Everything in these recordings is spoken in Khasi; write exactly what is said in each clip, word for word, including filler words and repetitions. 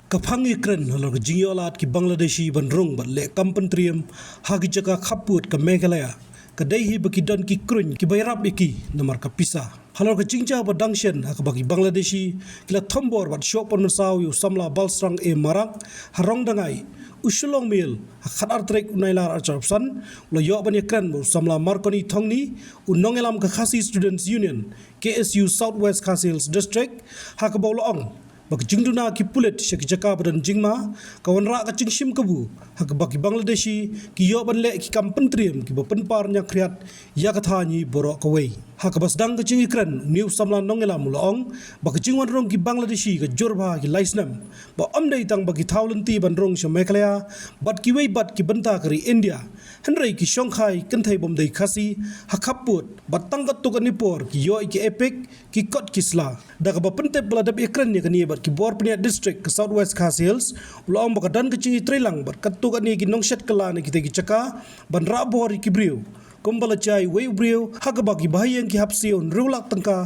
Ka phang ïakren halor ka jingïoh lad ki Bangladeshi ban rung bad leh kam pyntriem ha ki jaka khappud ka Meghalaya, ka dei hi ba ki don ki kruiñ kiba ïarap ïa ki namar ka pisa. Halor ka jingjia ba dang shen ha kaba ki Bangladeshi ki la thombor bad shoh pynmynsaw ïa u samla Balsrang A Marak ha Rongdangai, u Shillong Mail ha khatar tarik u Nailar arphew san u la ïoh ban ïakren bad u samla Marconi Thongni, u nongïalam ka Khasi Students Union, K S U, South West Khasi Hills District, ha kaba u la ong ba ka jingduna ki pulit sha ki jaka ba don jingma ka wanrah ka jingshim kabu ha kaba ki Bangladeshi ki ïoh ban leh ki kam pyntriem kiba pynpar ñiangkhriat ïa ka thaiñ hi baroh kawei. Ha kaba sdang ka jingïakren, une u samla nongïalam u la ong ba ka jingwan rung ki Bangladeshi ka jur bha ki lai snem, ba ym dei tang ba ki thaw lynti ban rung sha Meghalaya bad kiwei pat ki bynta ka ri India, hynrei ki shongkha ïa ki kynthei bym dei Khasi ha khappud, bad tang katto katne por ki ïoh ïa ki EPIC, ki kot ki sla. Da kaba pyntip ba la dep ïakren ïa kane bad ki bor pynïaid district ka South West Khasi Hills, u la ong ba ka don ka jingïatreilang bad katto katne ki nongshet kylla na kitei ki jaka ban rah bor ïa ki briew, kumba la jia ïa uwei u briew ha kaba ki bahaïing ki hap siew hynriew lak tyngka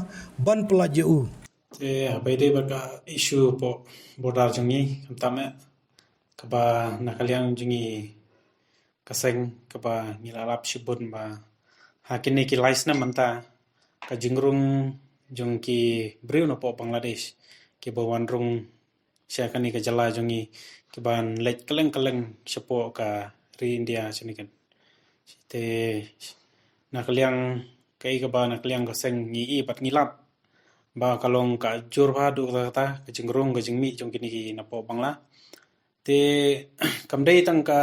ban pyllait ïa u. Te haba ïadei bad ka issue hapoh border jong ngi, khamtam eh, kaba na ka liang jong ngi ka seng kaba ngi la lap shibun ba ha kine ki lai snem mynta, ka jingrung jong ki briew napoh Bangladesh kiba wan rung sha kane ka jylla jong ngi, kiban leit kylleng kylleng shapoh ka ri India shane kan. Te na ka liang kaei kaba na ka liang ka seng ngi i bad ngi lap ba ka long ka jur bha haduh katta katta ka jingrung ka jingmih jong kine ki napoh Bangla. Te kam dei tang ka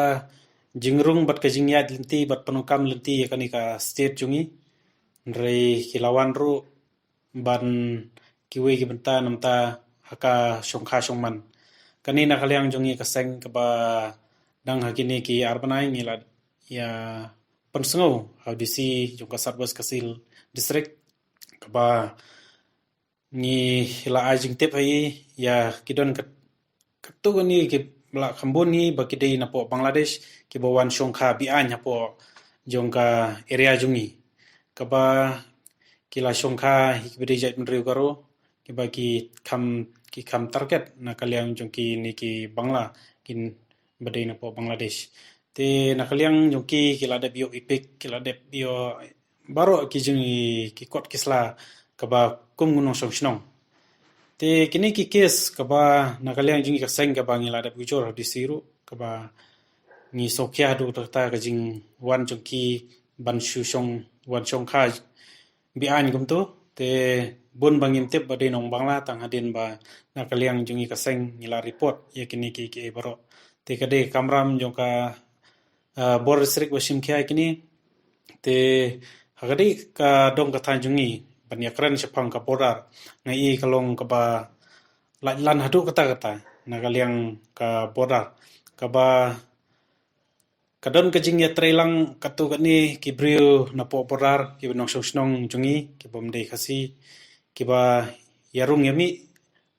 jingrung bad ka jingïaid lynti bad pyndonkam lynti ïa kane ka state jong ngi, hynrei ki la wan ruh ban kiwei ki bynta namar ha ka shongkha shongman. Kane na ka liang jong ngi ka seng kaba dang ha kine ki ar bnai ngi la ïa pynsngew ha u D C jong ka South West Khasi Hills District, kaba ngi la ai jingtip ha i ïa ki don kat-, katto katne ki la kham bun hi ba ki dei napoh Bangladesh kiba wan shongkha be-aiñ hapoh jong ka area jong ngi, kaba ki la shongkha hi kiba dei jaitbynriew Garo, kiba ki kham, ki kham target na ka liang jong kine ki Bangla kiba dei napoh Bangladesh. Te na ka liang jong ki, ki la dep ïoh EPIC, ki la dep ïoh baroh ki jing ki kot ki sla kaba kum u nongshong shnong. Te kine ki case kaba na ka liang jong ngi ka seng kaba ngi la dep ujor ha D C ruh, kaba ngi sngewkhia haduh katta katta ka jingwan jong ki ban shu shong, wan shongkha be-aiñ kumto. Te bun ba ngim tip ba dei nong Bangla, tang hadien ba na ka liang jong ngi ka seng ngi la report ïa kine ki, ki baroh. Te ka dei ka kamram jong ka, ah, bor district ba shim khia ïa kine. Te ha ka dei ka dong ka thaiñ jong ngi ban ïakren shaphang ka border, nga i ka long kaba lait lan haduh katta katta na ka liang ka border, kaba ka don ka jingïatreilang katto katne ki briew napoh border kiba nongshong shnong jong ngi kiba ym dei Khasi, kiba ïarung ïamih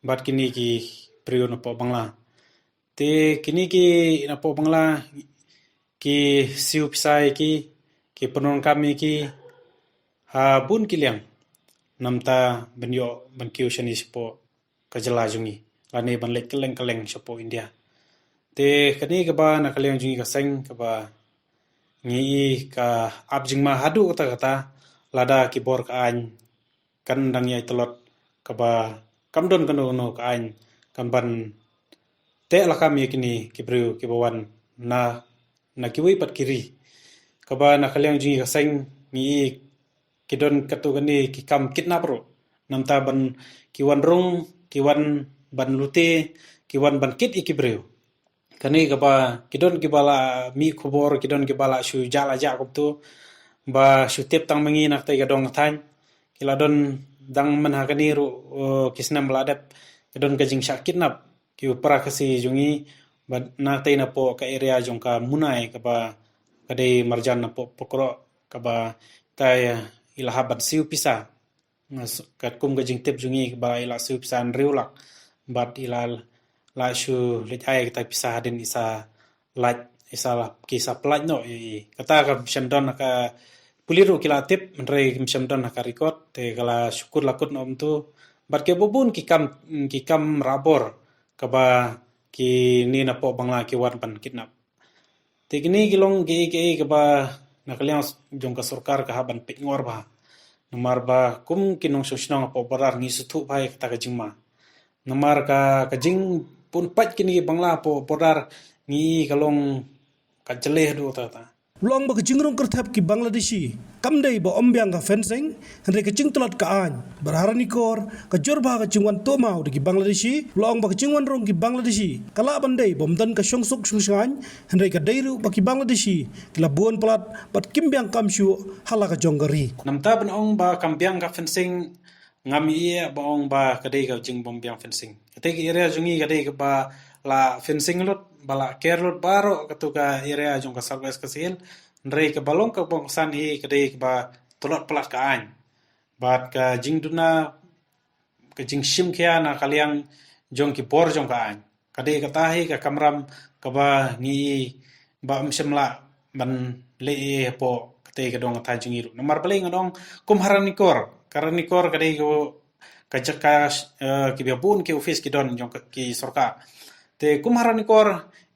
bad kine ki briew napoh Bangla. Te kine ki napoh Bangla ki siew pisa ïa ki, ki pyndonkam ïa ki ha bun ki liang namar ban ïoh ban kiew shane shapoh ka jylla jong ngi, lane ban leit kylleng kylleng shapoh India. Te kane kaba na ka liang jong ngi ka seng kaba ngi i ka ap jingma haduh katta katta, lada ki bor ka aiñ kan dang ïai tlot, kaba kam don kano kano ka aiñ kan ban teh lakam ïa kine ki briew kiba wan na, na kiwei pat ki ri. Kaba na ka liang jong ngi ka seng ngi i ki don katto katne ki kam kidnap ruh, namar ban ki wan rung, ki wan ban lute, ki wan ban kit ïa ki briew. Kane kaba ki don kiba la mih khubor, ki don kiba la shu jah la jah kumto, ba shu tip tang ma ngi na katei ka dong ka thaiñ. Ki la don dang mynha kane ruh, uh, ki snem ba la dep, ki don ka jingshah kidnap ki u para Khasi jong ngi, bad na katei napoh ka area jong ka Munai kaba ka dei marjan napoh Pokroh, kaba katei i la hap ban siew pisa. Nga s-, katkum ka jingtip jong ngi ba i la siew pisa hynriew lak, bad i la, la shu leit ai kata pisa hadien i sa lait, i sa la, ki sa pyllait noh ïa i. Kata kam shym don ha ka, pulit ruh ki la tip, hynrei kam shym don ha ka record, te ka la shu kut la kut noh kumto. Bad kiba bun ki kam, ki kam rah bor kaba kine na poh Bangla ki wan ban kidnap. Te kine ki long kiei kiei kaba na ka liang jong ka sorkar ka hap ban peit ngor bha. Namar ba kum ki nongshong shnong hapoh border ngi sngewthuh bha ïa kata ka jingma. Namar ka, ka jingbun pait kine ki Bangla hapoh border ngi ka long ka jyllei haduh katta. La ong ba ka jingrung kyrthep ki Bangladeshi kam dei ba ym biang ka fencing, hynrei ka jingtlot ka aiñ. Bad ha Ranikor ka jur bha ka jingwan tuh maw da ki Bangladeshi. La ong ba ka jingwan rung ki Bangladeshi ka lah ban dei ba ym don ka shongsuk shongshngaiñ, hynrei ka dei ruh ba ki Bangladeshi ki la bun palat bad kim biang kam shuh ha la ka jong ka ri. Namta ban ong ba kam biang ka fencing, ngam ïohi ba ong ba ka dei ka jingbym biang fencing. Kata ka area jong ngi ka dei kaba la fencing lut, ba la ker lut baroh katu ka area jong ka South West Khasi Hills. Hynrei kaba long kaba kongsan hi ka dei kaba tlot palat ka aiñ. Bad ka jingduna, ka jingshim khia na ka liang jong ki bor jong ka aiñ. Ka dei kata hi ka kamram kaba ngi ba ym shym lah ban leh ei ei hapoh kata ka dong ka thaiñ jong ngi ruh. Namar balei ngan ong kum ha Ranikor. Ka Ranikor ka dei ka, ka jaka, eh, kiba bun ki office ki don jong ka, ki sorkar. Te kum ha Ranikor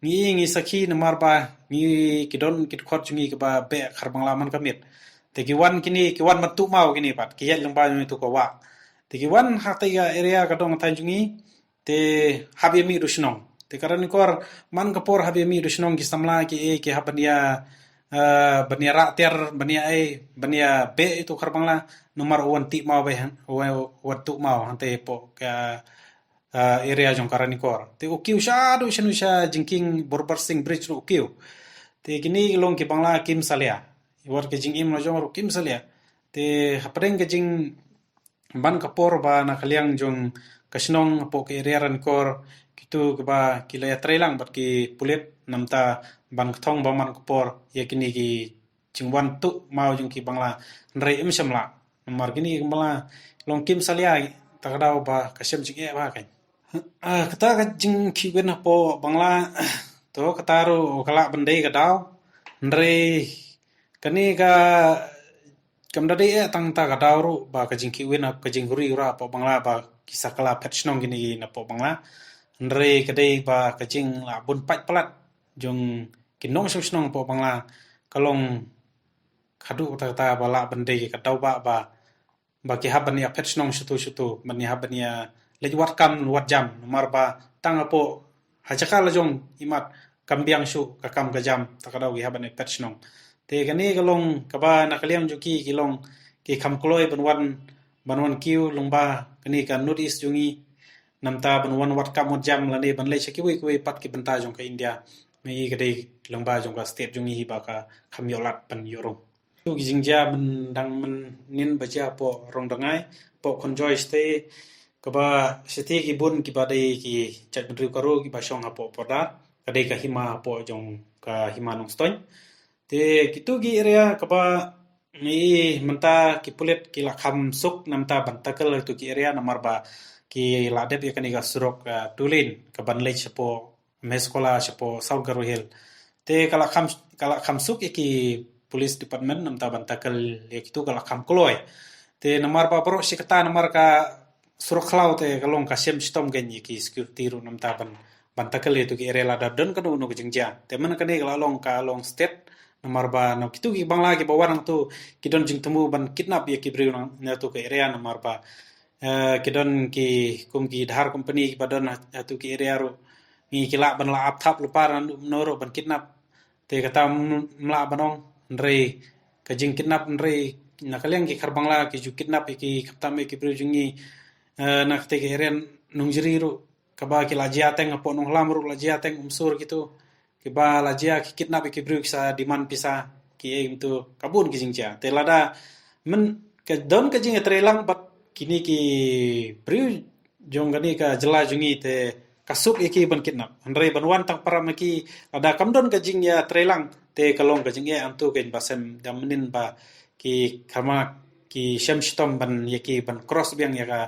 ngi, ngi sakhi namar ba ngi ki don ki dkhot jong ngi kaba beh Khar Bangla man ka miet. Te ki wan kine, ki wan ban tuh maw kine pat, ki ïaid lyngba jong itu ka wah. Te ki wan ha kata ka area ka dong ka thaiñ jong ngi, te hap ïa mih da u shnong. Te ka Ranikor man ka por hap ïa mih da u shnong, ki samla kiei ki hap ban ïa, eh, ban ïa rah tiar, ban ïa ei, ban ïa beh itu Khar Bangla, namar u wan tih maw bha hang, u wan, u wan tuh maw hangta hapoh ka, eh, area jong ka Ranikor. Te u kiew shaduh shano sha jingkieng Borbar Singh Bridge ruh u kiew. Te kine ki long ki Bangla kim salia. Wat ka jingim la jong ruh kim salia. Te hapdeng ka jing man ka por ba na ka liang jong ka shnong hapoh ka area Ranikor, kitu kiba ki la ïatreilang bad ki pulit namta ban kthong ba man ka por ïa kine ki jingwan tuh maw jong ki Bangla, hynrei ym shym lah. Namar kine ki Bangla long kim salia, ta ka daw ba ka shem jingeh bha kein. Ah, kata ka jingkhih win hapoh Bangla, to kata ruh ka lah ban dei ka daw, hynrei kane ka kam da dei eh tang ta ka daw ruh ba ka jingkhih win, ka jinghuri hura hapoh Bangla ba ki sa kylla phet shnong kine na poh Bangla. Hynrei ka dei ba ka jinglah bun pait palat jong ki nongshong shnong hapoh Bangla ka long haduh kata kata ba lah ban dei ka daw ba, ba ba ki hap ban ïa phet shnong shuh tu shuh tu, ban ïa hap ban ïa leit wad kam wad jam, namar ba tang hapoh ha jaka la jong imat kam biang shuh ka kam ka jam, ta ka daw ki hap ban ïa phet shnong. Te kane ka long kaba na ka liang jong ki, ki long ki kham kloi ban wan, ban wan kiew lyngba kane ka North East jong ngi, namta ban wan wad kam wad jam lane ban leit sha kiwei kiwei pat ki bynta jong ka India. Ngi ka dei lyngba jong ka state jong ngi hi ba ka kham ïoh lad ban ïoh rung. Kitu ki jingjia myndang mynnin ba jia hapoh Rongdangai, hapoh Khonjoy shatei, kaba shatei ki bun kiba dei ki jaitbynriew Garo kiba shong hapoh border, ka dei ka hima hapoh jong ka hima Nongstoiñ. Te kitu ki area kaba ngi mynta ki pulit ki la kham suk namta ban tackle kitu ki area namar ba ki la dep ïa kane ka surok, ah, two lane kaban leit shapoh Mehskola shapoh South Garo Hills. Te ka la kham, ka la kham suk ïa ki police department namta ban tackle ïa kitu ka la kham kloi. Te namar ba baroh shi katta namar ka surok khlaw te ka long ka shem shitom kein ïa ki security ruh namta ban, ban tackle ïa kitu ki area lada don kano kano ka jingjia. Te mynta kane ka la long ka long state namar ba na kitu ki Bangla kiba wan hangtu ki don jingthmu ban kidnap ïa ki briew na, na tu ka area namar ba, eh, ki don ki kum ki Dhar company kiba don ha, ha tu ki area ruh. Ngi ki lah ban la ap thap lypa na no ruh ban kidnap. Te kata ym, ym lah ban ong, hynrei ka jingkidnap hynrei na ka liang ki Khar Bangla ki ju kidnap ïa ki, khamtam ïa ki briew jong ngi, eh, na kata ka area Nongjri ruh, kaba ki la jia teng hapoh Nonglam ruh la jia teng, Umsur kitu. Kiba la jia ki kidnap ïa ki briew ki sa demand pisa, ki ei kumtu, ka bun ki jingjia. Te lada myn ka don ka jingïatreilang bad kine ki briew jong kane ka jylla jong ngi te ka suk ïa ki ban kidnap. Hynrei ban wan tang para ma ki lada kam don ka jingïatreilang te ka long ka jingeh, hangtu kein ba sem da mynnin ba ki khama ki shem shitom ban ïa ki ban cross biang ïa ka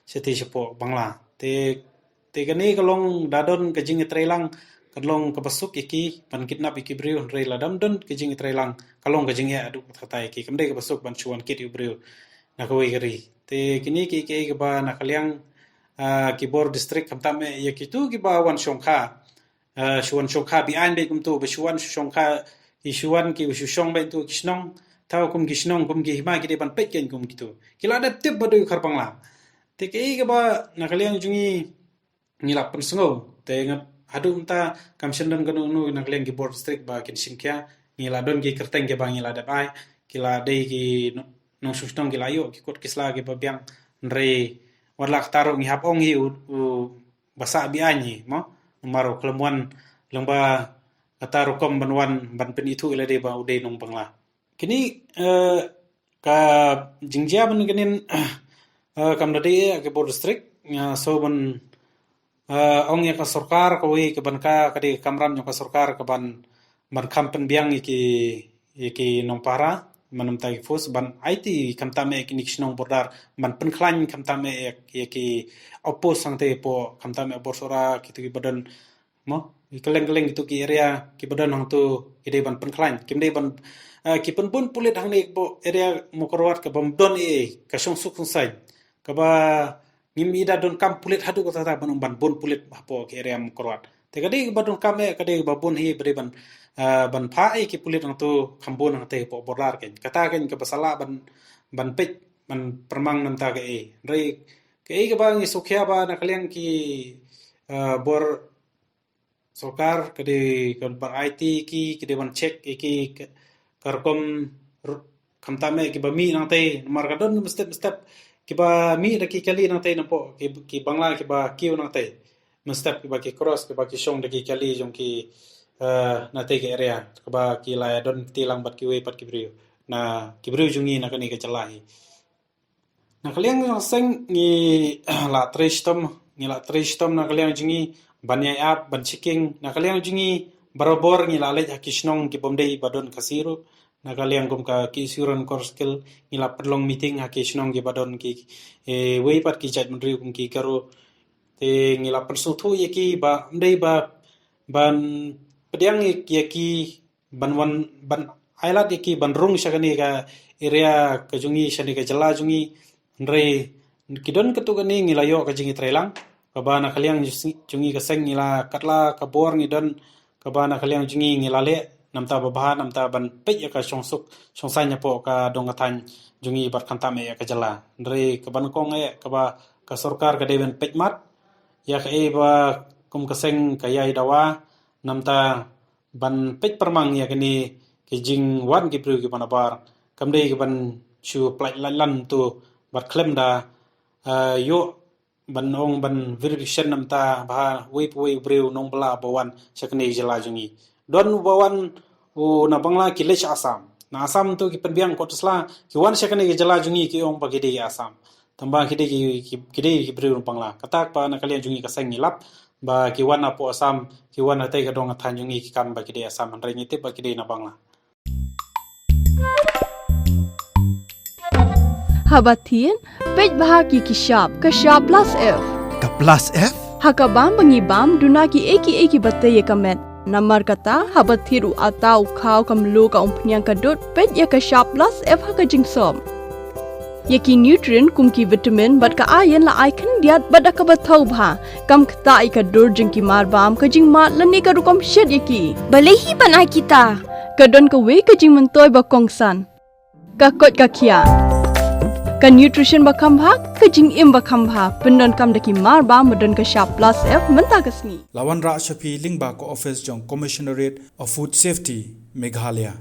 shatei shapoh Bangla. Te, te kane ka long da don ka jingïatreilang ka long kaba suk ïa ki ban kidnap ïa ki briew, hynrei lada ym don ka jingïatreilang ka long ka jingeh haduh katta katta ïa ki. Kam dei kaba suk ban shu wan kit ïa u briew na kawei ka ri. Te kine kiei kiei kaba na ka liang, ah, ki bor district khamtam eh ïa kitu kiba wan shongkha. Ah, shu wan shongkha be-aiñ beit kumtu, ba shu wan shongkha, ki shu wan ki shu shong beit tu ki shnong, thaw kum ki shnong, kum ki hima ki dei ban peit kein kum kitu. Ki la dep tip ba dei u khar Bangla. Te kaei kaba na ka liang jong ngi ngi la pynsngew. Te ngat haduh mynta kam shym don kano kano na ka liang ki bor district ba kin shim khia. Ngi la don ki kyrteng kiba ngi la dep ai. Ki la dei ki no-, nongshong shnong ki la ïoh ki kot ki sla kiba biang. Hynrei wat la kata ruh ngi hap ong hi u, u ba sah be-aiñ hi, mo? Namar u khlem wan lyngba kata rukom ban wan ban pynithuh ïa lade ba u dei nong Bangla. Kine, eh, ka jingjia ban kine, eh, kam da dei eh ki bor district, eh, so ban, eh, ong ïa ka sorkar kawei ka ban ka, ka dei ka kamram jong ka sorkar ka ban, ban kham pynbiang ïa ki, ïa ki nongpara, ban ym ta ki force, ban aiti khamtam eh kine ki shnong border, ban pynkhlaiñ khamtam eh ïa, ïa ki outpost hangtei hapoh, khamtam eh Bor Sohra, kitu kiba don, mo, ki kylleng kylleng kitu ki area kiba don hangtu ki dei ban pynkhlaiñ. Kim dei ban, eh, ki pynbun pulit hangne hapoh area Mawkyrwat kaba ym don ei ei, ka shongsuk shongsaiñ. Kaba ngim i da donkam pulit haduh katta katta ban, ban bun pulit hapoh ki area Mawkyrwat. Te ka dei kaba donkam eh, ka dei kaba bun hi, ba dei ban, eh, ban phah ei ki pulit hangtu kham bun hangtei hapoh border kein. Kata kein kaba sa lah ban, ban peit, ban pyrmang namar kaei. Hynrei kaei kaba ngi sngewkhia ba na ka liang ki, eh, bor sorkar ka dei ka ban aiti ki, ki dei ban check ïa ki ka, ka rukom r-, khamtam eh kiba mih nangtei, namar ka don mynstep mynstep kiba mih da ki kali nangtei napoh ki, ki Bangla kiba kiew nangtei. Mynstep kiba ki cross, kiba ki shong da ki kali jong ki, eh, nangtei ka area, kaba ki la ïa don kti lang bad kiwei pat ki briew. Na ki briew jong ngi na kane ka jylla hi. Na ka liang jong ka seng ngi la trei shitom, ngi la trei shitom na ka liang jong ngi ban ïai ap, ban checking, na ka liang jong ngi barabor ngi la leit ha ki shnong ki bym dei ba don Khasi ruh, na ka liang kum ka Kisyurt Corners Hills, ngi la pynlong meeting ha ki shnong kiba don ki, eh, wei pat ki jaitbynriew kum ki Garo. Te ngi la pynsngewthuh ïa ki ba ym dei ba ban pdiang ïa ki ban wan, ban ailad ïa ki ban rung sha kane ka area ka jong ngi, sha kane ka jylla jong ngi. Hynrei ki don katto katne ngi la ïoh ka jingïatreilang, kaba na ka liang jong ngi ka seng ngi la katba ka bor ngi don, kaba na ka liang jong ngi ngi la leh namar ba bha, namar ban peit ïa ka shongsuk shongsaiñ hapoh ka dong ka thaiñ jong ngi bad khamtam eh ïa ka jylla. Hynrei kaba nyngkong eh kaba ka sorkar ka dei ban peit mat ïa kaei ba kum ka seng ka ïai dawa, namar ban peit pyrmang ïa kine ki jingwan ki briew kiba nabar. Kam dei ki ban shu pynlait lait lan tu bad khlem da, eh, ïoh ban ong ban verification namar ba ha uwei pa uwei u briew nong Bangla ba wan sha kane ka jylla jong ngi. Don uba wan u na Bangla ki leit sha Assam. Na Assam tu ki pynbiang kot sla, ki wan sha kane ka jylla jong ngi ki ong ba ki dei Assam. Tangba ki dei ki, ki, ki dei ki briew Bangla. Kata ba na ka liang jong ngi ka seng ngi lap ba ki wan hapoh Assam, ki wan hatei ka dong ka thaiñ jong ngi ki kam ba ki dei Assam, hynrei ngi tip ba ki dei na Bangla. Haba thied, peit bha ki ki shap, ka shap plus F. Ka plus F? Ha ka bam ba ngi bam, duna ki ei ki ei kiba tei ïa ka met. Namar kata, haba thied u atta u khaw ka mluh ka umphniang ka dud, peit ïa ka shap plus F ha ka jingsop. Ïa ki nutrient kum ki vitamin bad ka iron la ai khyndiat bad da kaba thaw bha. Kam ktah ïa ka dur jong ki mar bam, ka jingmad lane ka rukom shet ïa ki. Balei hi ban ai kita? Ka don kawei ka jingmyntoi ba kongsan. Ka koit ka khiah. Ka nutrition ba kham bha, ka jingim ba kham bha. Pyndonkam da ki mar bam ba don ka shap plus F mynta ka sngi. La wanrah sha phi lyngba ka office jong Commissionerate of Food Safety, Meghalaya.